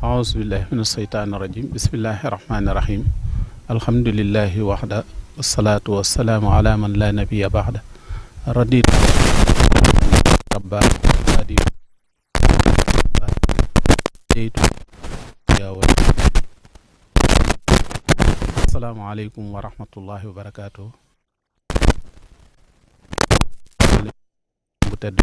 aousubillahi min asheytaani irajim bismillahi irahmani irahim alhamdulilahi waxda wasalaatu wasalaamu ala man la nabiya baxda radit rabba adi deytu yawa asalaamaaleykum wa rahmatullahi wa barakaatu bu tedd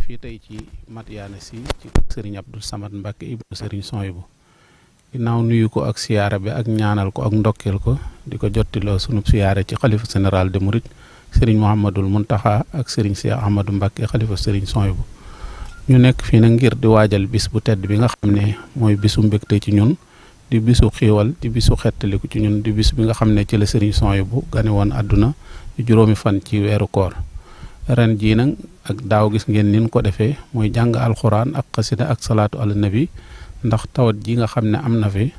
fii tey ci Madiyana si ci sëriñ Abdou Samad Mbacke ibnu sëriñ Souhaïbou ginnaaw nuyu ko ak siyaara bi ak ñaanal ko ak ndokkeel ko di ko jottiloo sunub siyaare ci xalifa général de Mouride sëriñ Mouhamadul Muntaxa ak sëriñ Cheikh Ahmadou Mbacke xalifa sëriñ Souhaïbou ñu nekk fii nag ngir di waajal bis bu tedd bi nga xam ne mooy bisu mbégte ci ñun di bisu xiiwal di bisu xettaliku ci ñun di bis bi nga xam ne ci la sëriñ Souhaïbou gane woon àdduna di juróomi fan ci weeru koor ren jii nag ak daaw gis ngeen nin ko defee mooy jàng alxuraan ak xasida ak salaatu ala nabi ndax tawat ji nga xam ne am na fi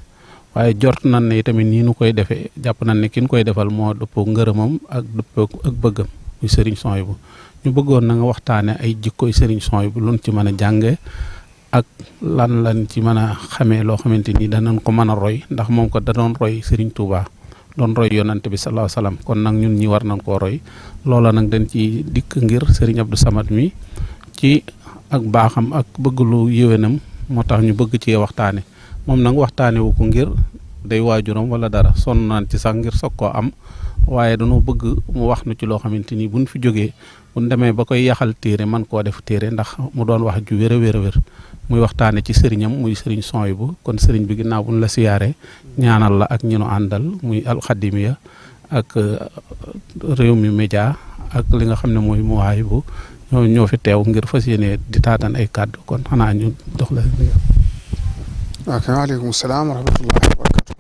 waaye jort nañ ne tamit nii nu koy defee jàpp nañ ne kin koy defal moo dëppoo ngërëmam ak dëppoo ak bëggam muy sëriñ Souhaïbou ñu bëggoon na nga waxtaane ay jikkoy sëriñ Souhaïbou luñ ci mën a jànge ak lan lañ ci mën a xamee loo xamante ni danañ ko mën a roy ndax moom ko da doon roy sëriñ Touba doon roy yonante bi sallallahu alayhi wasallam kon nag ñun ñi war nañ koo roy loola nag dañ ci dikk ngir sëriñ Abdou Samad mi ci ak baaxam ak bëgg lu yéwénam moo tax ñu bëgg ci waxtaane moom nag waxtaane wu ko ngir day waajuram wala dara sonn naan ci sax ngir soog koo am waaye dañoo bëgg mu wax nu ci loo xamante ni buñ fi jógee buñ demee ba koy yaxal téere man koo def téere ndax mu doon wax ju wér a wér a wér muy waxtaane ci sëriñam muy sëriñ Souhaïbou kon sëriñ bi ginnaaw buñ la siyaare ñaanal la ak ñi nu àndal muy alxadimiya ak réew mi média ak li nga xam ne mooy Mouwahibu ñoo fi teew ngir fas yéene di taatan ay kàddu kon xanaa ñu dox la ok waaleykum salaam wa rahmatullahi wa barakatu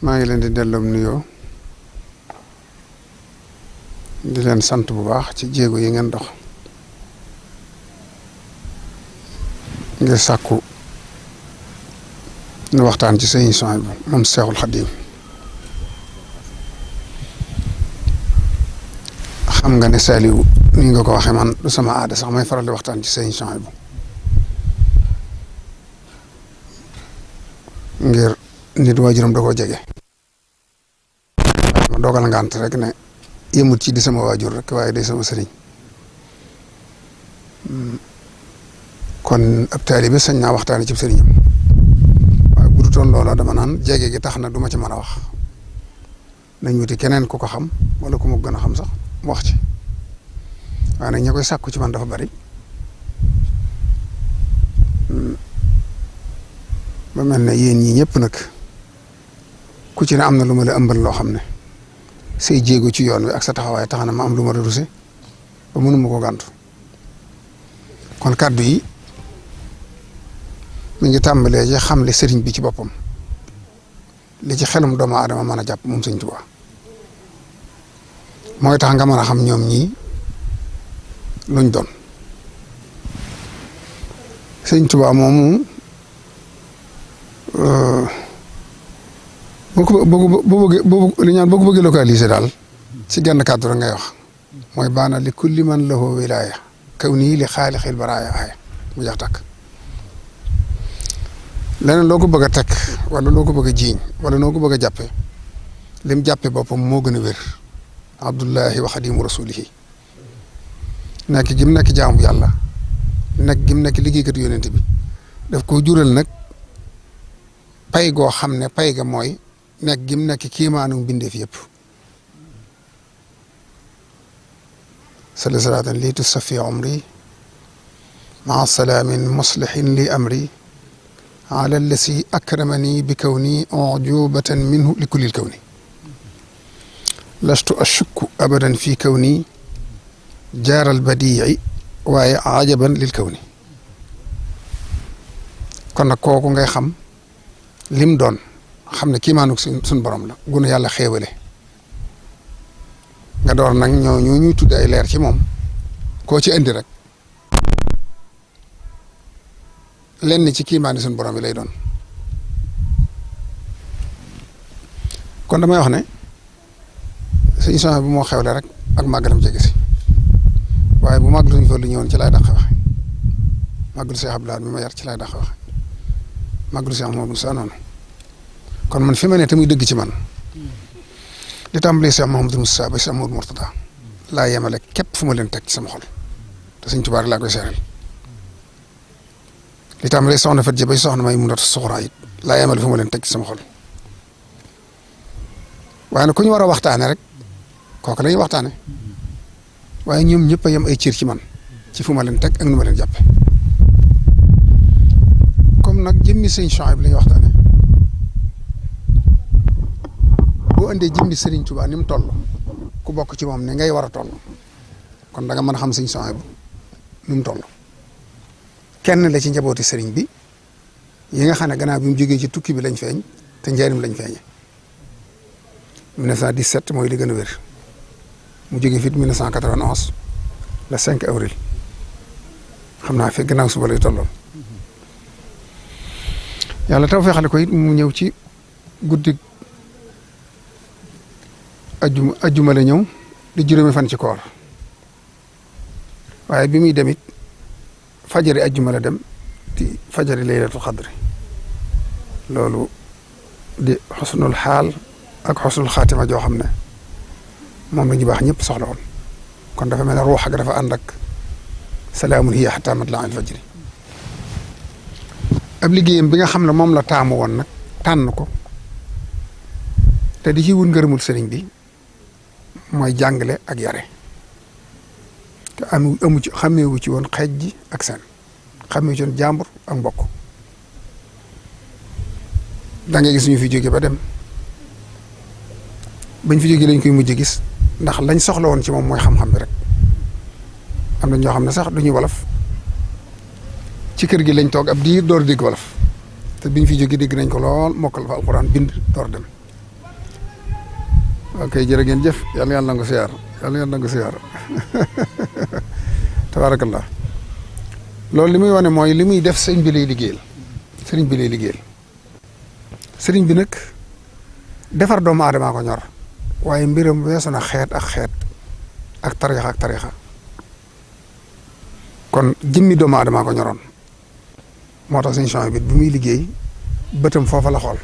maa ngi leen di delloom nuyoo di leen sant bu baax ci jéego yi ngeen dox ngir sàkku nu waxtaan ci sëriñ Souhaïbou moom Seexul Xadiim xam nga ne Saliou ni nga ko waxee man du sama aada sax may faral di waxtaan ci sëriñ Souhaïbou ngir nit waajuram da koo jege ma dogal ngant rek ne yëmut ci di sama waajur rek waaye day sama sëriñ kon ab taalibe sañ naa waxtaane ci sëriñam waaye bu dutoon loola dama naan jege gi tax na du ma ci mën a wax nañ wuti keneen ku ko xam wala ku ma gën a xam sax mu wax ci waaye nag ña koy sàkku ci man dafa bari ba mel ne yéen ñii ñëpp nag ku ci ne am na lu ma la ëmbal loo xam ne say jéego ci yoon wi ak sa taxawaay tax na ma am lu ma la ruse ba mënuma ko gàntu kon kàddu yi mi ngi tàmbalee ci xamle sëriñ bi ci boppam li ci xelum doomu aadama mën a jàpp moom sëriñ Tuubaa mooy tax nga mën a xam ñoom ñii luñ doon sëriñ Tuubaa moomu boo ko bëggee localiser daal ci genn kàddu rek ngay wax mooy baana li kulli man lahu wilaaya kaw nii li xaalixil baraaya aaya mu jax takk leneen loo ko bëgg a teg wala loo ko bëgg a jiiñ wala noo ko bëgg a jàppe lim jàppe boppam moo gën a wér abdullahi wa xadimu rasulihi nekk gim nekk jaamu yàlla nekk gim nekk liggéeykatu yonent bi daf ko jural nag pay goo xam ne pay ga mooy nekk gim nekk kiimaanu mbindeef yëpp sali salaatan lii tusafi umri maa salaamin muslihin li amri ala allasi akramani bi kawni ujubatan minhu li kullil kawni lastu ashukku abadan fi kawni jaaral badii waaye ajaban lil kawni kon nag kooku ngay xam lim doon xam ne kiimaanug suñ borom la gunu yàlla xéewale nga door nag ñoo ñuy tudd ay leer ci moom koo ci indi rek lenn ci kiimaani suñ borom bi lay doon kon damay wax ne sëñ Sohaybu bu moo xewle rek ak màggalam jege si waaye bu màggalu ñu fa lu ñëwoon ci laay dàq waxe màggalu Cheikh Abdoulaye mi ma yar ci laay dàq waxe màggalu Cheikh Mouhamadou Moussa noonu kon man fi ma ne te muy dëgg ci man di tàmbalee Cheikh Mouhamadou Moussa ba Cheikh Mouhamadou Mourtada laa yemale képp fu ma leen teg ci sama xol te sëñ Tuubaa rek laa koy seeral li tàmbalee soxna Fatou Dia bay soxna may mun a soxraa it laa yemale fu ma leen teg ci sama xol waaye nag ku ñu war a waxtaane rek kooku la ñuy waxtaane waaye ñoom ñëpp a yem ay cër ci man ci fu ma leen teg ak nu ma leen jàppe comme nag jëmmi sëñ Sohaybu la ñuy waxtaane boo andee jëmmi Sëriñ Tuubaa ni mu toll ku bokk ci moom ne ngay war a toll kon da nga mën a xam sëñ Sohaybu ni mu toll kenn la ci njabooti sëriñ bi yi nga xam ne gannaaw bi mu jógee ci tukki bi lañ feeñ te njaarim lañ feeñe 1917 mooy li gën a wér mu jógee fit 1991 le 5 avril xam naa fi gannaaw suba lay tolloon yàlla taw feexale ko it mu ñëw ci guddi ajjuma la ñëw di juróomi fan ci koor waaye bi muy dem it fajari ajjuma la dem di fajari laylatul xadri loolu di xusnul xaal ak xusnul xaatima joo xam ne moom la ñu baax ñëpp soxla woon kon dafa mel ne ruux ak dafa ànd ak salaamun hiya xataa matla'il fajri ab liggéeyam bi nga xam ne moom la taamu woon nag tànn ko te di ci wut ngërëmul sëriñ bi mooy jàngale ak yare te amu ci xàmmeewu ci woon xeej ji ak seen xàmmeewu ci woon jàmbur ak mbokk da ngay gis ñu fi jóge ba dem bañ fi jógee lañ koy mujj gis ndax lañ soxla woon ci moom mooy xam-xam bi rek am na ñoo xam ne sax du ñuy wolof ci kër gi lañ toog ab diir door dégg wolof te biñ fi jógee dégg nañ ko lool mokkal fa alxuraan bind door dem ok jërë ngeen jëf yàlla yàlla na ko siyaar yàlla yàlla na ko siyaar tabaarakallah loolu li muy wane mooy li muy def sëriñ bi lay liggéeyal sëriñ bi lay liggéeyal sëriñ bi nag defar doomu aadama ko ñor waaye mbiram weesu na xeet ak tariixa kon jëmmi doomu aadama ko ñoroon moo tax sëñ Sohaybu bi muy liggéey bëtam foofa la xool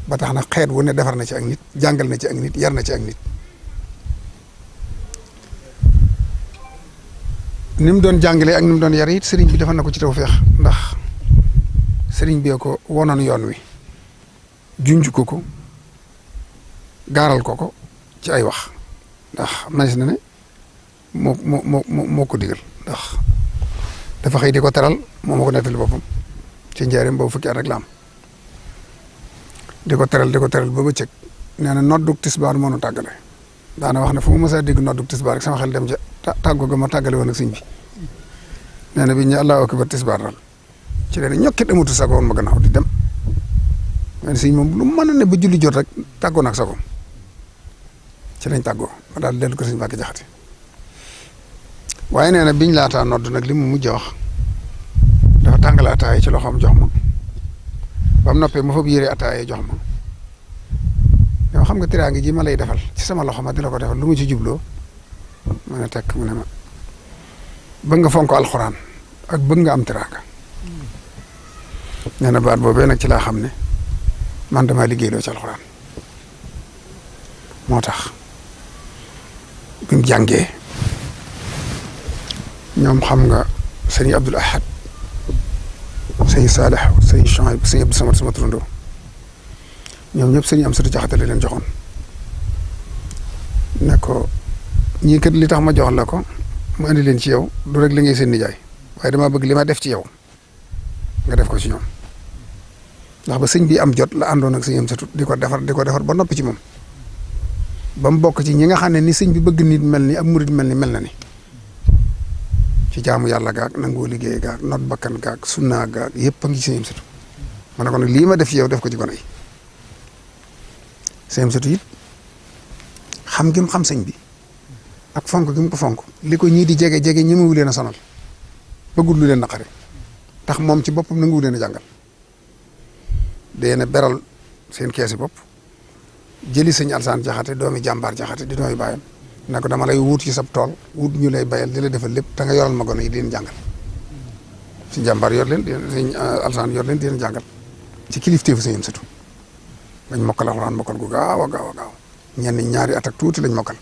ba tax na xeet wu ne defar na ci ak nit jàngal na ci ak nit yar na ci ak nit ni mu doon jàngalee ak ni mu doon yar it sëriñ bi defal na ko ci tawfeex ndax sëriñ bee ko wonoon yoon wi junj ko gaaral ko ci ay wax ndax manis na ne moo ko digal ndax dafa xëy di ko teral moo ma ko nettali boppam ci njaareem boobu fukki at rek la am di ko teral ba bëccëg nee na noddug tisbaar moo nu tàggale daana wax ne fu mu mës a dégg noddug tisbaar rek sama xel dem ca tàggu ga ma tàggale woon ak sëñ bi nee na bi ñu allahu akbar tisbaar daal ci leen ñokkit amatu sago woon ma gannaaw di dem mais sëñ moom lu mën a ne ba julli jot rek tàggoo nag sago ci lañ tàggoo ma daal dellu ko sëñ Mbàkke Jaxate waaye nee na biñ laataa nodd nag li mu mujj wax dafa tàngal ataaya ci loxoom jox ma ba mu noppee ma fa yére ataaya jox ma yow xam nga tiraange ji ma lay defal ci sama loxo ma di la ko defal lu mu ci jubloo ma ne tekk mu ne ma bëgg nga fonk alxuraan ak bëgg nga am tiraanga nee na baat boobee nag ci laa xam ne man damaa liggéeyloo ci alxuraan moo tax bi mu jàngee ñoom xam nga sëñ Abdul Ahad sëñ Saalih sëñ Sohaybu sëñ Abdou Samad sama turandoo ñoom ñëpp sëñ Amsatu Jaxate la leen joxoon ne ko ñii kat li tax ma jox la ko ma indi leen ci yow du rek li ngay seen nijaay waaye damaa bëgg li ma def ci yow nga def ko ci ñoom ndax ba sëñ bi am jot la àndoon ak sëñ Amsatu di ko defar ba noppi ci moom ba mu bokk ci ñi nga xam ne ni sëñ bi bëgg nit mel ni ab murid mel na ni ci jaamu yàlla gaag nangoo liggéey gaag not bakkan gaag sunna gaag yëpp a ngi ci sëñ Amsatu ma ne ko nag lii ma def ci yow def ko ci gone yi sëñ Amsatu it xam gi mu xam sëñ bi ak fonk gi mu ko fonk li ko ñii di jege ñemewu leen a sonal bëggul lu leen naqari tax moom ci boppam nanguwu leen a jàngal dee na beral seen keesi bopp jëli sëñ Alsaan Jaxate doomi jàmbaar Jaxate di doomi baayam ne ko dama lay wut ci sab tool wut ñu lay bayal di la defal lépp te nga yoral ma gone yi di leen jàngal sëñ jàmbaar yor leen sëñ Alsaan yor leen di leen jàngal ci kilifteefu sëñ Amsatu bañ mokkal alxuraan mokkal gu gaaw a gaaw a gaaw ñenn ñaari at ak tuuti lañ mokkal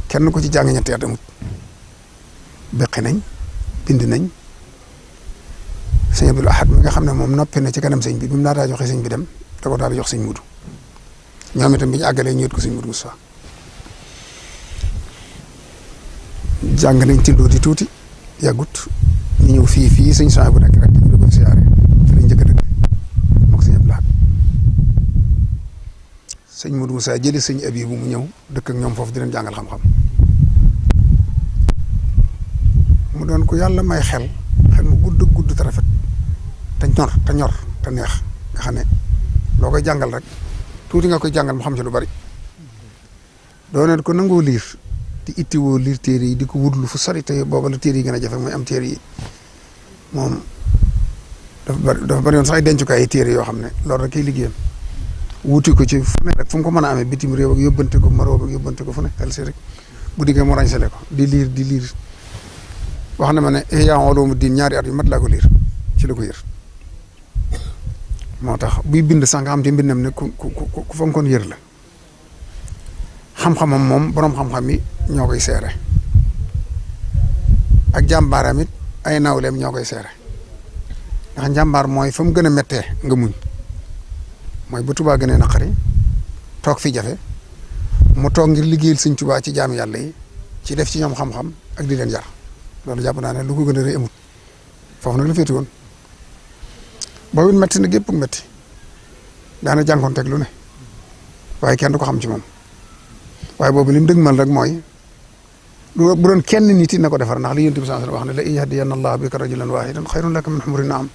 kenn ku ci jàng ñetti at amut beqi nañ bind nañ sëñ Abdul Ahad mi nga xam ne moom noppi na ci kanam sëñ bi mu laataa joxe sëñ bi dem da ko daal di jox sëñ Mudu ñoom itam bi ñu àggalee ñu yët ko sëñ Mudu Musaa jàng nañ tindoo di tuuti yàggut ñu ñëw fii sëñ Sonia bu nekk rek ñu ko siyaare fi lañ njëkk a dëkk moog sëñ Abdul Ahad sëñ Mudu Musaa jëli sëñ Abibu mu ñëw dëkk ak ñoom foofu di leen jàngal xam-xam mu doon ko yàlla may xel mu gudd te rafet te ñor te neex nga xam ne loo koy jàngal rek tuuti nga koy jàngal mu xam ci lu bari dooneen ko nangoo liir di ittiwoo liir téere yi di ko wutlu fu sori te booba la téere yi gën a jafe mooy am téere yi moom dafa bari woon sax ay dencukaay yi téere yoo xam ne loolu rek kay liggéeyam wuti ko ci fu ne rek fu mu ko mën a amee bitim réew ak yóbbante ko Maroc ak yóbbante ko fu ne xel si rek bu diggee mu ràñsale ko di liir wax na ma ne Ihya Ulumuddin ñaari at yu mat laa ko liir ci la ko yër moo tax buy bind sax nga xam te mbindam ne ku fonkoon yër la xam-xamam moom borom xam-xam yi ñoo koy seere ak jàmbaaram it ay nawleem ñoo koy seere ndax njàmbaar mooy fa mu gën a méttee nga muñ mooy ba Tuubaa gënee naqari toog fi jafe mu toog ngir liggéeyal Sëñ Tuubaa ci jaami yàlla yi ci def ci ñoom xam-xam ak di leen jar loolu jàpp naa ne lu ko gën a rëy amut foofu nag la féete woon boobu it métti na gépp métti daana jànkoonteeg lu ne waaye kenn du ko xam ci moom waaye boobu li mu dëgmal rek mooy bu doon kenn nit yi na ko defar ndax li Yonent bi sallallahu alayhi wa sallam wax ne la in yahdiyanna Allahu bika rajulan wahidan xayrun laka min humri naam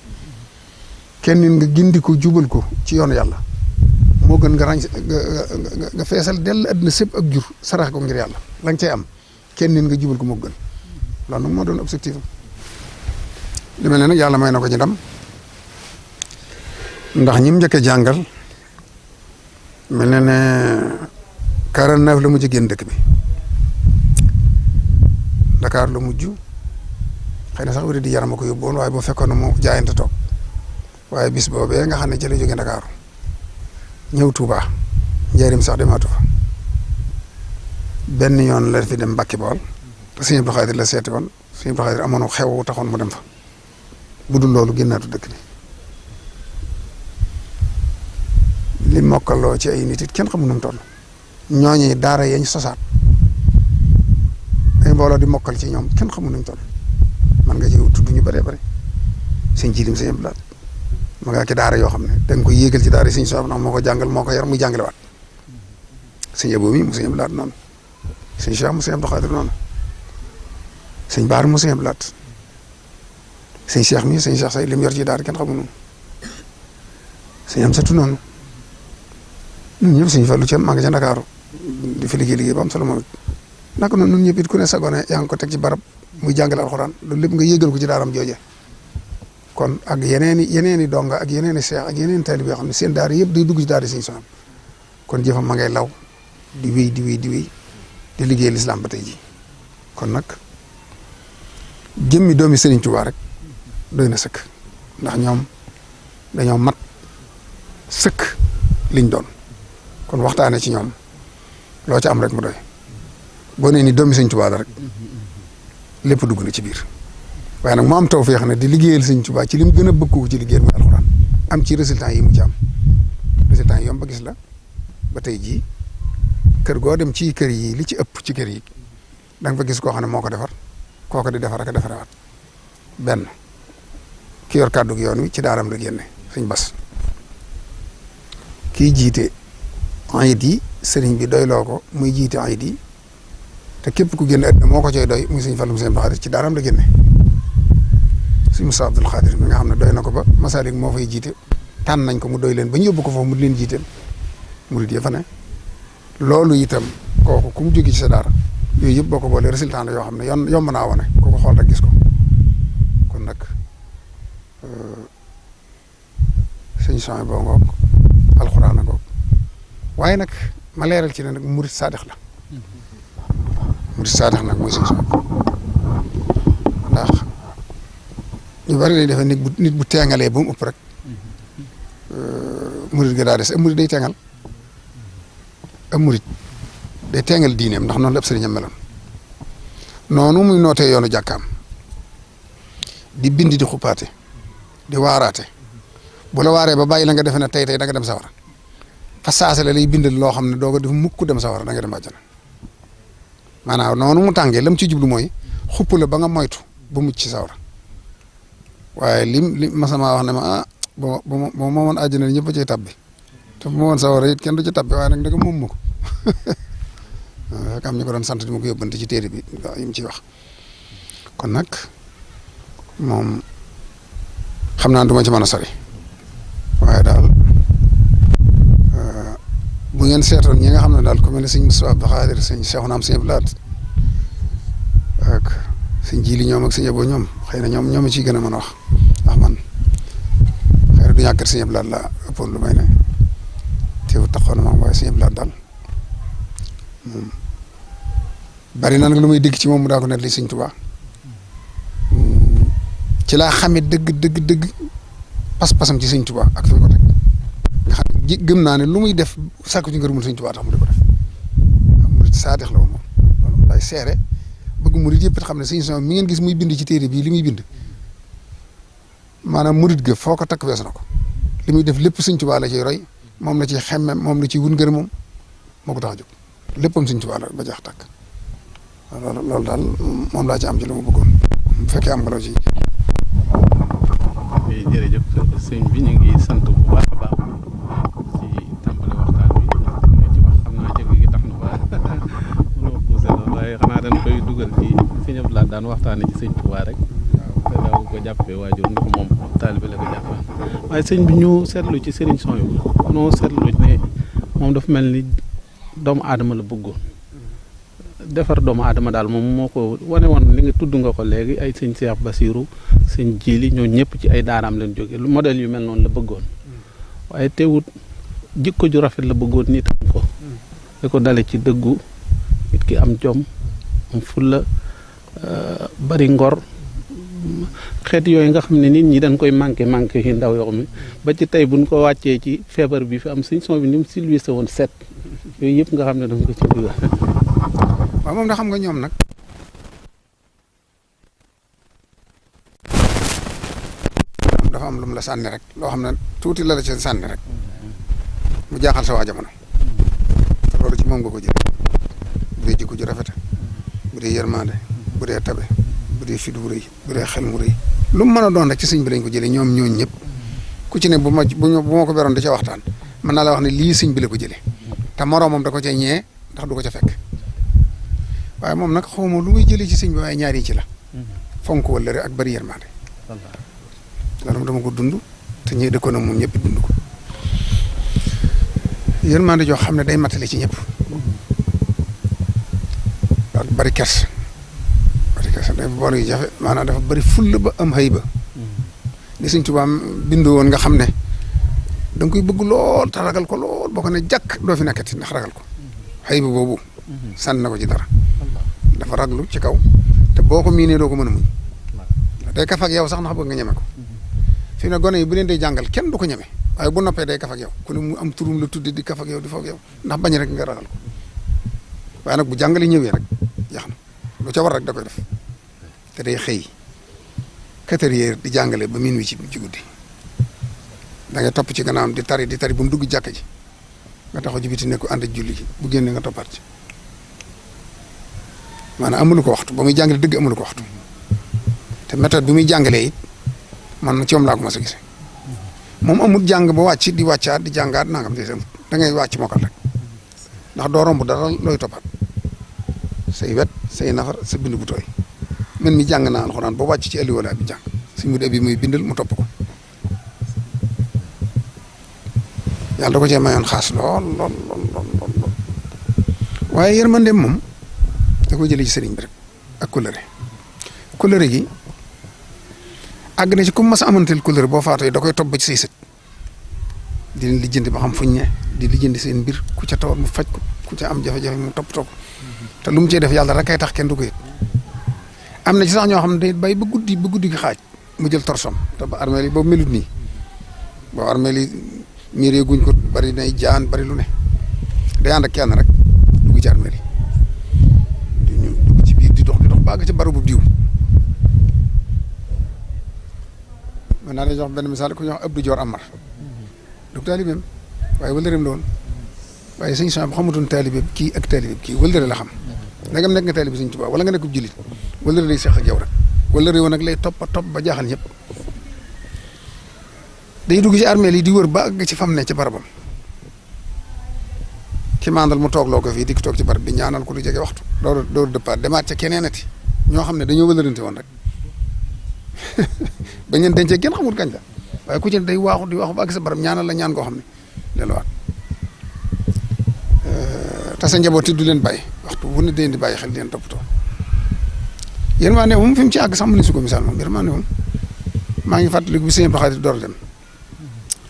kenn nit nga gindi ko jubal ko ci yoonu yàlla moo gën nga feesal dell àddina sëpp ak jur sarax ko ngir yàlla la nga cay am kenn nit nga jubal ko moo gën loolu nag moo doon objectif li mel ne nag yàlla may na ko ci ndam ndax ñi mu njëkk a jàngal mel na ne 49 la mujj génn dëkk bi Dakar la mujj xëy na sax wéri di yaram a ko yóbbuwoon waaye boo fekkoon ne mu jaayante toog waaye bis boobee nga xam ne ci la jógee Dakar ñëw Touba njëriñ sax demaatu fa benn yoon la fi dem Mbàkke Bawol te Sëñ Abdou Khadir la seeti woon Sëñ Abdou Khadir amoon xew taxoon mu dem fa bu dul loolu génnaatu dëkk bi li mokkaloo ci ay nit it kenn xamu nu mu toll ñooñi daara yañ sosaat ay mbooloo di mokkal ci ñoom kenn xamu nu mu toll man nga ci tudd ñu bëree bëri sëñ Jiilim Sëñ Abdou Lahad ma nga ci daara yoo xam ne da nga koy yéegal ci daara yi sëñ Soxna ndax moo ko jàngal moo ko yar muy jàngale waat sëñ Abo mi mu Sëñ Abdou Lahad noonu sëñ Cheikh mu Sëñ Abdou Khadir noonu sëñ Baar mu Sëñ Abdou Lahad sëñ Cheikh mi sëñ Cheikh say lim yor ci daara kenn xamu noonu sëñ Amsatu noonu ñun ñëpp sëñ Fallu Cem maa ngi ca Ndakaaru di fi liggéey ba am solo moom it naka noonu ñun ñëpp it ku ne sagone yaa ngi ko teg ci barab muy jàngale alxuraan loolu lépp nga yéegal ko ci daaram jooje kon ak yeneeni donga ak yeneeni seex ak yeneeni taalib yoo xam ne seen daara yëpp day dugg ci daara sëñ Sohaybu kon jëfam ma ngay law di wéy di liggéey lislaam ba tey ji kon nag jëmmi doomi Sëriñ Tuubaa rek doy na sëkk ndax ñoom dañoo mat sëkk liñ doon kon waxtaane ci ñoom loo ci am rek mu doy boo nee ni doomi Sëñ Tuubaa la rek lépp dugg na ci biir waaye nag mu am tawfeex ne di liggéeyal Sëñ Tuubaa ci lim gën a bëgg ko ci liggéeyal muy alxuraan am ci résultat yi mu ci am résultat yi yomb ba gis la ba tey jii kër goo dem ci kër yi li ci ëpp ci kër yi da nga fa gis koo xam ne moo ko defar kooku di defar ak a defaraat benn ki yor kàddu gi yoon wi ci daaram la génne Sëñ Bas kii jiite ayit yi sëriñ bi doyloo ko muy jiite ayit yi te képp ku génn àddina moo ko cay doy muy Sëñ Fallu Sëñ Abdou Khadir ci daaram la génne Sëñ Musaa Abdul Khadir mi nga xam ne doy na ko ba Masalik moo fay jiite tànn nañ ko mu doy leen ba ñu yóbbu ko foofu mu di leen jiiteel murid ya fa ne loolu itam kooku ku mu jóge ci sa daara yooyu yëpp boo ko boolee résultat la yoo xam ne yomb naa wane ku ko xool rek gis ko kon nag Sëñ Sohaybu boo ngoog alxuraan a ngoog waaye nag ma leeral ci ne nag murit saadix la murit saadix nag mooy sëñ Souhaïbou ndax ñu bari lay defee nit bu teengalee ba mu ëpp rek murit ga daa des am murit day teengal am murit day teengal diineem ndax noonu la ab sëriñam meloon noonu muy nootee yoonu jàkkaam di bind di xuppaate di waaraate bu la waaree ba bàyyi la nga defe ne tey da nga dem sawara fa saase la lay bindal loo xam ne doo ko def mukk dem sawara da nga dem àjjana maanaam noonu mu tàngee lam ci jublu mooy xupp la ba nga moytu ba mucc ci sawara waaye lim masama wax ne ma ah bo moomoon àjjana ñëpp a cay tabbi te bu ma woon sawara it kenn du ci tabbi waaye nag da nga moom ma ko am ñu ko doon sant di ma ko yóbbante ci téere bi yi mu ciy wax kon nag moom xam naa du ma ci mën a sori waaye daal bu ngeen seetoon ñi nga xam ne daal ku mel ne sëñ Moustapha Abdou Khadir sëñ Cheikhouna sëñ Abdou Lahad ak sëñ Jili ñoom ak sëñ Abo ñoom xëy na ñoom ciy gën a mën a wax ndax man xëy na du ñàkkat sëñ Abdou Lahad la ëppoon lu may ne teew taxaw na ma waaye sëñ Abdou Lahad daal moom bari na nag lu muy dégg ci moom mu daa ko net li sëñ Tuubaa ci laa xamee dëgg pas-pasam ci sëñ Tuubaa ak fi mu ko teg nga xam ne gëm naa ne lu muy def sàkku ci ngërëmul sëñ Tuubaa tax mu di ko def waaw murit saadix la woon moom loolu mu lay seere bëgg murit yëpp xam ne sëñ Souhaïbou mi ngeen gis muy bind ci téere bii li muy bind maanaam murit ga foo ko takk wees na ko li muy def lépp sëñ Tuubaa la ciy roy moom la ciy xemme moom la ciy wun ngërëm moom moo ko tax a jóg léppam sëñ Tuubaa la ba jax takk loolu daal moom laa ci am ci lu ma bëggoon bu fekkee am nga loo ci jërëjëf sëñ bi ñu ngi sant bu baax a baax ci tàmbali waxtaan bi nga ci wax xam naa jëg gi tax na ba mënoo poussé la waaye xanaa dañ koy dugal ci sëñ Abdou Lahad daan waxtaane ci sëñ Tuubaa rek te daaw ko jàppee waajur ndax moom taalibe la ko jàppee waaye sëñ bi ñu seetlu ci Sëriñ Souhaïbou noo seetlu ne moom dafa mel ni doomu aadama la bëggoon defar doomu aadama daal moom moo ko wane woon li nga tudd nga ko léegi ay sëñ Cheikh Bassirou sëñ Jili ñoo ñëpp ci ay daaraam leen jóge lu modèle yu mel noonu la bëggoon waaye teewut jikko ju rafet la bëggoon nit am ko li ko dale ci dëggu nit ki am jom am fulla bari ngor xeet yooyu nga xam ne nit ñi dañ koy manqué yi ndaw yoo mi ba ci tey buñ ko wàccee ci feebar bi fi am sëñ Souhaïbou bi ni mu silvissé woon set yooyu yëpp nga xam ne dañ ko ci dugal waaw moom da xam nga ñoom nag dafa am lu mu la sànni rek loo xam ne tuuti la ci sànni rek mu jaaxal sa waa jamono te loolu ci moom nga ko jël bu dee jikko ju rafete bu dee yërmande bu dee tabe bu dee fit bu rëy bu dee xel mu rëy lu mu mën a doon rek ci sëñ bi lañ ko jëlee ñoom ñooñu ñëpp ku ci ne bu ma ko beroon da ca waxtaan mën naa la wax ne lii sëñ bi la ko jëlee te moroomam da ko ca ñee ndax du ko ca fekk waaye moom nag xawma lu muy jëlee ci sëñ bi waaye ñaar yi ci la fonk wala ak bari yërmande loolu dama ko dund te ñi dëkkoon ak moom ñëpp dund ko yërmande joo xam ne day matale ci ñëpp ak bari kers day boole yu jafe maanaam dafa bari fulla ba am xëy ba li sëñ Tuubaa bindoo woon nga xam ne da nga koy bëgg lool te ragal ko lool boo ko ne jàkk doo fi nekkati ndax ragal ko xëy ba boobu sànni na ko ci dara dafa raglu ci kaw te boo ko miinee doo ko mën a muñ day kaf ak yow sax ndax bëgg nga ñeme ko fi ne gone yi bu leen day jàngal kenn du ko ñeme waaye bu noppee day kaf ak yow ku ne mu am turum la tudde di kaf ak yow di foog yow ndax bañ rek nga ragal ko waaye nag bu jàngale ñëwee rek jeex na lu ca war rek da koy def te day xëy 4 heures di jàngale ba minuit ci guddi da ngay topp ci gannaawam di tari bu mu dugg jàkka ji nga taxaw ji biti ne ko ànd ak julli ji bu génne nga toppaat ci maanaam amulu ko waxtu ba muy jàngale dëgg amulu ko waxtu te méthode bi muy jàngalee it man ci moom laa ko mas a gisee moom amul jàng ba wàcc di wàccaat di jàngaat nangam te da ngay wàcc mokkal rek ndax doo romb dara looy toppaat say wet say nafar sa bind bu tooy man mi jàng naa alxuraan ba wàcc ci alliwala bi jàng suñ mu dee bi muy bindal mu topp ko yàlla da ko cee mayoon xaas lool waaye yërmandeem moom da koy jëlee ci sëriñ bi rek ak kóllëre gi àgg na ci ku mas a amanteel kóllëre boo faatoo da koy topp ba ci say sët di leen lijjanti ba xam fuñ ne di lijjanti seen mbir ku ca tawat mu faj ko ku ca am jafe-jafe mu toppatoo ko te lu mu cee def yàlla rek kay tax kenn du ko yëg am na ci sax ñoo xam ne day bay ba guddi gi xaaj mu jël torsom te ba armée yi boobu melut nii boo armée yi miiree guñ ko bari nay jaan bari lu ne day ànd ak kenn rek dugg ci armée yi ñu dugg ci biir di dox bàgg ci barabu diw mën naa lay jox benn misaal ku ñuy wax Abdou Dior Amar du taalibeem waaye wëllëreem la woon waaye sëñ Sam xamutoon taalibeem kii ak taalibeem kii wëllëre la xam ndegam nekk nga taalibe sëñ Tuubaa wala nga nekk jullit wëllëre lay seq ak yow rek wëllëre woon nag lay topp ba jaaxal ñëpp day dugg ci armée yi di wër ba àgg ci fam ne ci barabam ki mandal mu toog loo ko fii di toog ci barab bi ñaanal ko lu jege waxtu door dëppaat demaat ca keneenati ñoo xam ne dañoo wëllërante woon rek ba ngeen dencee kenn xamul kañ la waaye ku ci day waaxu di waaxu ba àgg sa barab ñaanal la ñaan koo xam ne delluwaat te sa njaboot yi du leen bàyyi waxtu bu ne di bàyyi xel di leen toppatoo yërmande moom fi mu ci àgg sax mu ne su ko misaal moom yërmande moom maa ngi fàttaliku bi sëñ Abdou Khadir door dem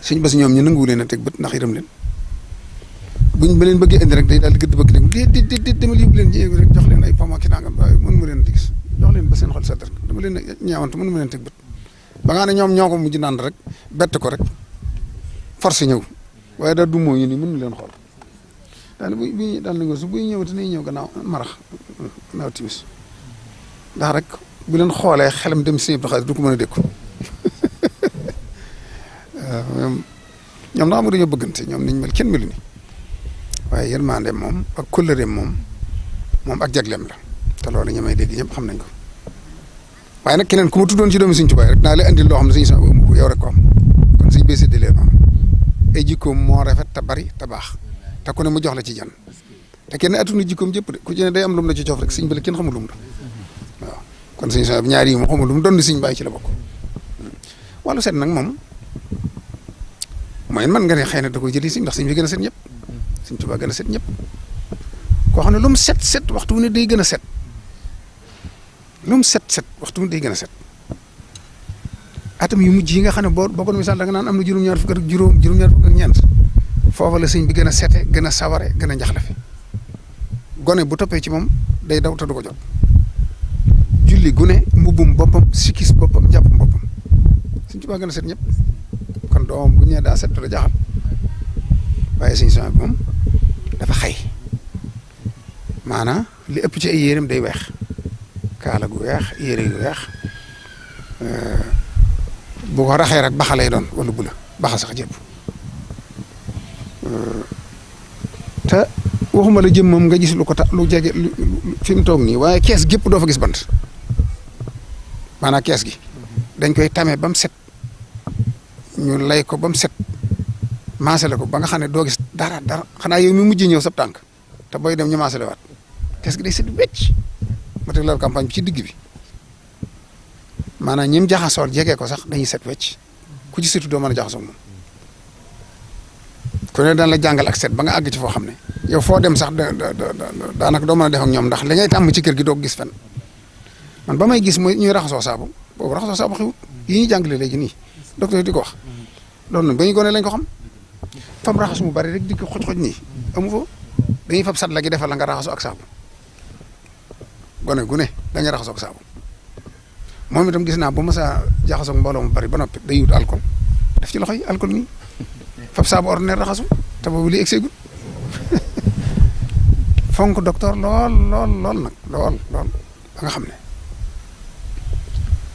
sëñ Bass ñoom ñu nanguwu leen a teg bët ndax yërëm leen buñ ba leen bëggee indi rek day daal di gëdd bëgg di demal yóbbu leen jéego rek jox leen ay pom ak nangam waaye mënu ma leen a gis jox leen ba seen xol sedd rek dama leen a ñeewantu mënu ma leen teg bët ba nga ne ñoom ñoo ko mujj naan rek bett ko rek force ñëw waaye daal du moo ñu ni mënu leen xool daal daal na nga su buy ñëw te nay ñëw gannaaw marax naaw timis ndax rek bu leen xoolee xelam dem si Abdou Khadir du ko mën a dékku ñoom ndax ma dañoo bëggante ñoom niñ mel kenn melu ni waaye yërmande moom ak kóllëreem moom ak jagleem la te loolu ñi may dégg ñëpp xam nañ ko waaye nag keneen ku ma tuddoon ci doomi Sëñ Tuubaa rek naa la andil loo xam ne Sëñ Sam amu ko yow rek ko am kon Sëñ bee séddalee noonu ay jikkoom moo rafet te bari te baax te ku ne mu jox la ci jan te kenn attunu jikkoom jëpp de ku ci ne day am lu mu la ci cof rek sëñ bi la kenn xamul lu mu la waaw kon Sëñ Sam ñaar yi mu xamul lu mu doon Sëñ Baay ci la bokk wàllu set nag moom mooy man nga ne xëy na da koy jëli si ndax sëñ bi gën a set ñëpp Sëñ Tuubaa gën a set ñëpp koo xam ne lu mu set waxtu wu ne day gën a set lu mu set waxtu wu ne day gën a set atam yu mujj yi nga xam ne boo ko misaal da nga naan am na juróom-ñaar fukk ak juróom-ñaar fukk ak ñeent foofa la sëñ bi gën a sete gën a saware gën a njaxlafe gone bu toppee ci moom day daw te du ko jot julli gune mbubbum boppam sikis boppam jàppum boppam Sëñ Tuubaa gën a set ñëpp kon doomam bu ñu nee daa set du la jaaxal waaye Sëñ Sam moom dafa xay maanaam li ëpp ci ay yéreem day weex kaala gu weex yére yu weex bu ko raxee rek baxa lay doon wala bu la baxa sax jëpp te waxuma la jëm moom nga gis lu ko lu jege fi mu toog nii waaye kees gépp doo fa gis bant maanaam kees gi dañ koy tame ba mu set ñu lay ko ba mu set maasale ko ba nga xam ne doo gis dara xanaa yow mi mujj ñëw sab tànk te booy dem ñu maasale waat kees gi day set wecc ma teg la campagne bi ci digg bi maanaam ñim jaxasool jege ko sax dañuy set wecc ku ci setu doo mën a jaxasoo moom ku ne daan la jàngal ak set ba nga àgg ci foo xam ne yow foo dem sax daanaka doo mën a def ak ñoom ndax li ngay tàmm ci kër gi doo ko gis fenn man ba may gis mooy ñuy raxasoo saabu boobu raxasoo saabu xewut yi ñuy jàngale léegi nii docteur di ko wax loolu nag ba ñu gone lañ ko xam fam raxas mu bari rek di ko xoj-xoj nii amu fa dañuy fab sat la gi defal la nga raxasoo ak saabu gone gu ne da ngay raxasoo ak saabu moom itam gis naa bu ma saa jaxasoo mbooloo mu bari ba noppi day wut alcool def ci loxo yi alcool nii fab saabu ordinaire raxasu te boobu li egseegul fonk docteur lool nag lool ba nga xam ne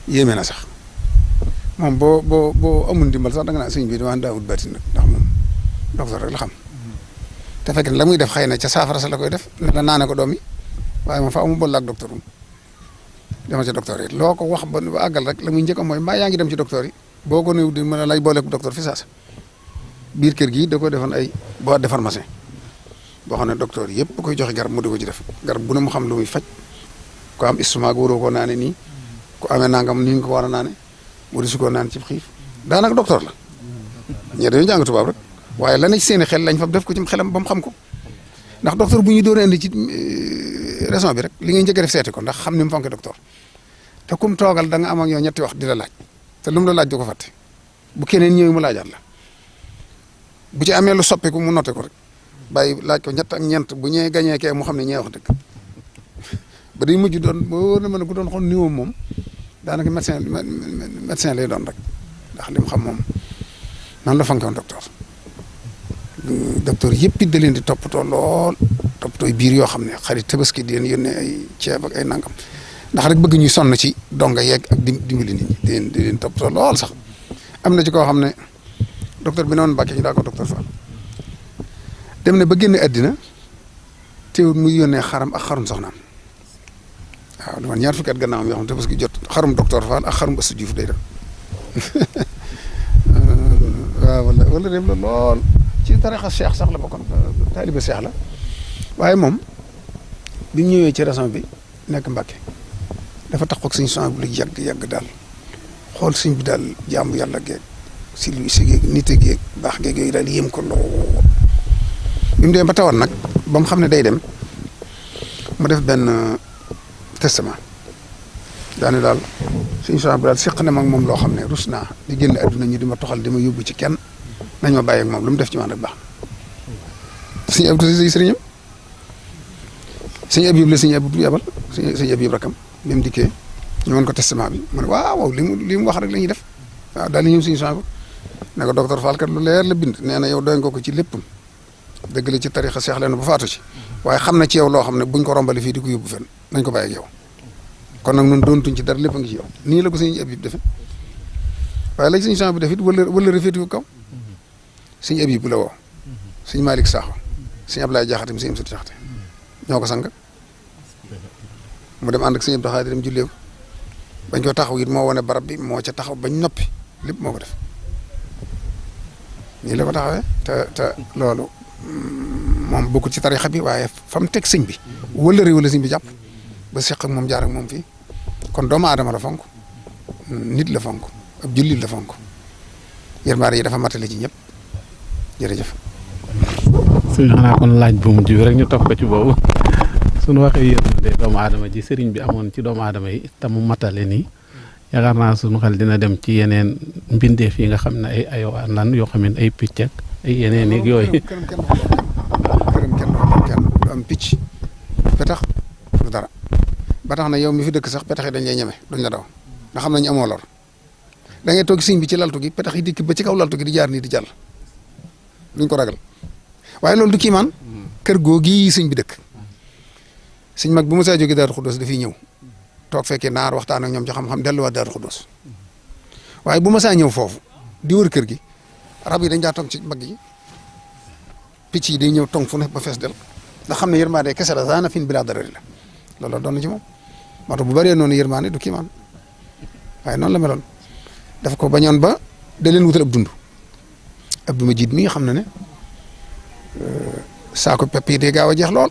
yéeme na sax moom boo amul ndimbal sax da nga naan sëñ bi damaa daawut baatin nag ndax moom docteur rek la xam te fekk ne la muy def xëy na ca saafara sa la koy def ne la naane ko doom yi waaye moom fa amu boole ak docteur um dama ca docteur yi loo ko wax ba àggal rek la muy njëkk mooy mbaa yaa ngi dem ci docteur yi boo ko néew di mën a lay booleeg docteur fi saasa biir kër gi da ko defoon ay boîte de pharmacie boo xam ne docteur yëpp koy joxe garab mu di ko ci def garab bu ne mu xam lu muy faj ko am estomac waroo koo naane nii ku amee nangam ni nga ko war a naane mu di su ko naan ci xiif daanaka docteur la ñee dañoo jàng tubaab rek waaye la ne ci seeni xel lañ fa def ko ci xelam ba mu xam ko ndax docteur bu ñu door a indi ci raison bi rek li ngay njëkk a def seeti ko ndax xam ni mu fonke docteur te kum toogal da nga am ak yow ñetti wax di la laaj te lu mu la laaj du ko fàtte bu keneen ñëwee mu laajaat la bu ci amee lu soppiku mu noté ko rek bàyyi laaj ko ñett ak ñeent bu ñëwee gañee kee mu xam ne ñee wax dëgg ba day mujj doon ba wóor na ma ne ku doon xool niveau moom daanaka médecin lay doon rek ndax li mu xam moom noonu la fonkoon docteur yëpp it da leen di toppatoo lool toppatoo biir yoo xam ne xarit tabaski di leen yónnee ay ceeb ak ay nangam ndax rek bëgg ñuy sonn ci donga yeeg ak dimbali nit ñi di leen toppatoo lool sax am na ci koo xam ne docteur bi noonu Mbàkke ñu daa ko docteur Fall dem ne ba génne àddina teewul muy yónnee xaram ak xarum soxnaam waaw li man ñaar fukki at gannaawam yoo xam ne tabaski jot xarum docteur Fall ak xarum Ëstu Juuf day dem waaw wala dem la lool ci tarixa Cheikh sax la bokkoon taaliba Cheikh la waaye moom bi mu ñëwee ci région bi nekk Mbàkke dafa tax ak suñu son bu lu yàgg daal xool suñ bi daal jaamu yàlla geeg si lu si geeg nit a geeg baax geeg yooyu daal yéem ko lool bi mu demee ba tawat nag ba mu xam ne day dem mu def benn testament daane daal suñu son bi daal seq na ma ak moom loo xam ne rus naa di génn adduna ñu di ma toxal di ma yóbbu ci kenn nañ ma bàyyi ak moom lu mu def ci man rek baax na suñu Abdou si sëriñam suñu Abib la suñu Abib yabal suñu Abib rakam bi mu dikkee ñu mën ko testament bi mu ne waaw li mu wax rek la ñuy def waaw daal di ñëw suñu sang ne ko docteur Fall kat lu leer la bind nee na yow doy nga ko ci léppam dëgg la ci tarixa Cheikh leen ba faatu ci waaye xam na ci yow loo xam ne buñ ko rombale fii di ko yóbbu fenn nañ ko bàyyi ak yow kon nag ñun doontuñ ci dara lépp a ngi ci yow nii la ko suñu Abib defe waaye la suñu sang bi def it wala rafetu ko kaw suñu Abib bu la woo suñu Malick Sakho suñu Ablaye Jaxate mi suñu Amsatu Jaxate ñoo ko sang mu dem ànd ak suñu Abdou Xaadir dem jullee ko bañ ko taxaw it moo wane barab bi moo ca taxaw bañ noppi lépp moo ko def nii la ko taxawee te loolu moom bokkul ci tarixa bi waaye fa mu teg sëñ bi wala réew la sëñ bi jàpp ba seq ak moom jaar ak moom fii kon doomu aadama la fonk nit la fonk ab jullit la fonk yërmaande yi dafa matale ci ñëpp jërëjëf. suñu xanaa kon laaj bu mujj bi rek ñu topp ko ci boobu suñu waxee yërmande doomu aadama ji sëriñ bi amoon ci doomu aadama yi te mu matale nii yaakaar naa suñu xel dina dem ci yeneen mbindeef yi nga xam ne ay aywa lan yoo xam ne ay picc ak ay yeneen yeeg yooyu. kenn du am picc petax du dara ba tax na yow mi fi dëkk sax petax yi dañ lay ñeme duñ la daw nga xam nañu amoo lor da ngay toog sëñ bi ci laltu gi petax yi dikk ba ci kaw laltu gi di jaar nii di jàll duñ ko ragal waaye loolu du kiimaan kër googi sëñ bi dëkk sëñ mag bu ma saa jógee Daaru Xuddoos dafiy ñëw toog fekkee naar waxtaan ak ñoom ci xam-xam delluwaat Daaru Xuddoos waaye bu ma saa ñëw foofu di wër kër gi rab yi dañ daa toog ci mbagg yi picc yi day ñëw tong fu ne ba fees del ndax xam ne yërmaande kese la zaana fin bilaa darari la loolu doon na ci moom moo tax bu bëree noonu yërmaande du kiimaan waaye noonu la meloon dafa ko bañoon ba da leen wutal ab dund ab ma jiit mi nga xam ne saako pepp yi day gaaw a jeex lool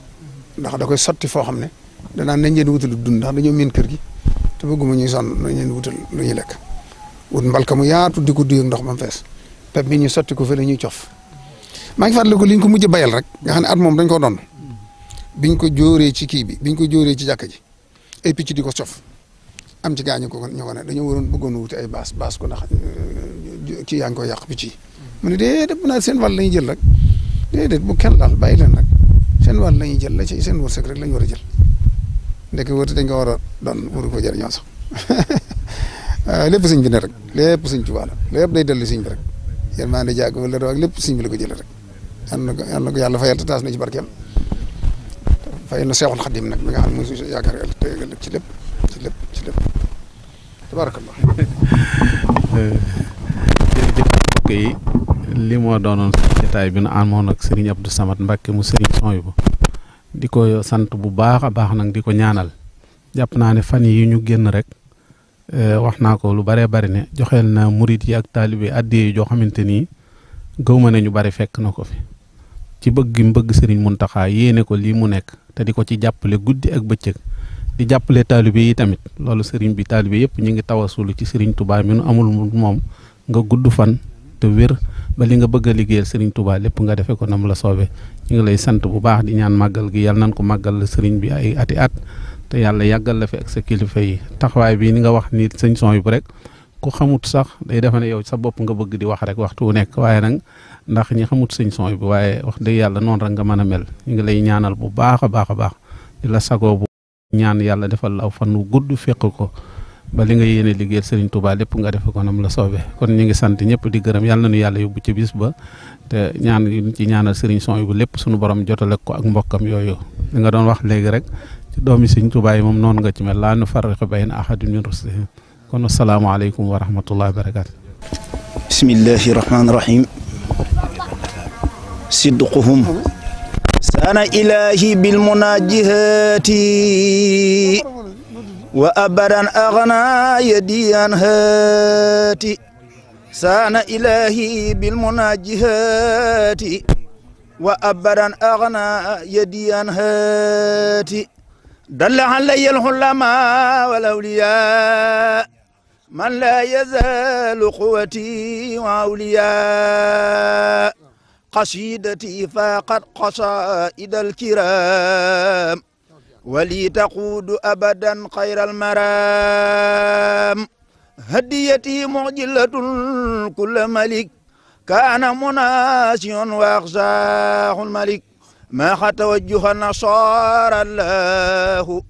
ndax da koy sotti foo xam ne danaan nañ leen wutal dund ndax dañoo miin kër gi te bëgguma ñuy sonn nañ leen wutal lu ñuy lekk wut mbalka mu yaatu di ko duy ak ndox ba mu fees pepp bi ñu sotti ko fële ñuy cof maa ngi fàttaliku li ñu ko mujj bayal rek nga xam ne at moom dañ ko doon biñ ko jóoree ci kii bi biñ ko jóoree ci jàkka ji ay picc di ko cof am ci gaañu ko ñoo ko ne dañoo waroon bëggoon wuti ay baas ko ndax kii yaa ngi koy yàq picc yi mu ne déedéet bu naa seen wàll la ñuy jël rek déedéet bu kenn laal bàyyi leen rek seen wàll la ñuy jël la ci seen wërsëg rek la ñu war a jël ndek wërte dañ ko war a doon waru ko jëriñoo sax lépp sëñ bi ne rek lépp sëñ Tuubaa la lépp day dellu sëñ bi rek yéen maa ngi jàgg wala ak lépp sëñ bi la ko jëlee rek yal na ko yàlla fayal te taas na ci barkeem fayal na Seexul Xadim nag mi nga xam ne mooy suñu yaakaar yàlla tey ëllëg ci lépp tabaarakallah. jërëjëf mbokk yi li moo doonoon jotaay bi nu amoon ak Serigne Abdou Samad Mbacké mu Serigne Souhaïbou di ko sant bu baax a baax nag di ko ñaanal jàpp naa ne fan yi ñu génn rek wax naa ko lu baree bari ne joxeel na murit yi ak taalibe addiye joo xamante ni gëw ma ne ñu bari fekk na ko fi ci bëgg mu bëgg Serigne Mountakha yéene ko lii mu nekk te di ko ci jàppale guddi ak bëccëg di jàppale taalibe yi tamit loolu Serigne bi taalibe yëpp ñu ngi tawasulu ci Serigne Touba mi nu amul moom nga gudd fan te wér ba li nga bëgg a liggéeyal Serigne Touba lépp nga defe ko nam la soobee ñu ngi lay sant bu baax di ñaan màggal gi yàlla nañ ko màggal la Serigne bi ay ati at te yàlla yàggal la fi ak sa kilifa yi taxawaay bi ni nga wax ni sëñ Souhaïbou rek ku xamut sax day defe ne yow sa bopp nga bëgg di wax rek waxtu wu nekk waaye nag ndax ñi xamut sëñ son bi waaye wax dëgg yàlla noonu rek nga mën a mel ñu ngi lay ñaanal bu baax a baax a baax di la sagoo bu ñaan yàlla defal la aw fan wu gudd fekk ko ba li nga yéene liggéeyal Serigne Touba lépp nga def ko nam la soobee kon ñu ngi sant ñëpp di gërëm yàlla nañu yàlla yóbbu ci bis ba te ñaan ci ñaanal Serigne son bu lépp suñu borom jotale ko ak mbokkam yooyu li nga doon wax léegi rek ci doomi Serigne Touba yi moom noonu nga ci mel laa nu farriqu bayna ahadin min rusulihi kon asalaamaaleykum wa rahmatullahi wa barakaatu. bismillahi rahmaani rahim sidquhum saana ilahi bil munajihati wa abadan aghna yadi an hati saana ilahi bil munajihati wa abadan aghna yadi an hati dalla alayya al ulama wal awliya man la yazalu quwwati wa awliya قصيدتي فاقت قصائد الكرام ولي تقود أبدا خير المرام هديتي معجلة كل ملك كان مناسيا وأخزاه الملك ما توجه نصار الله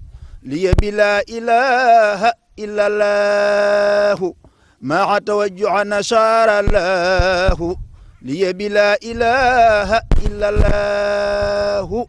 لي بلا إله إلا الله ما توجه نصار الله لي بلا إله إلا الله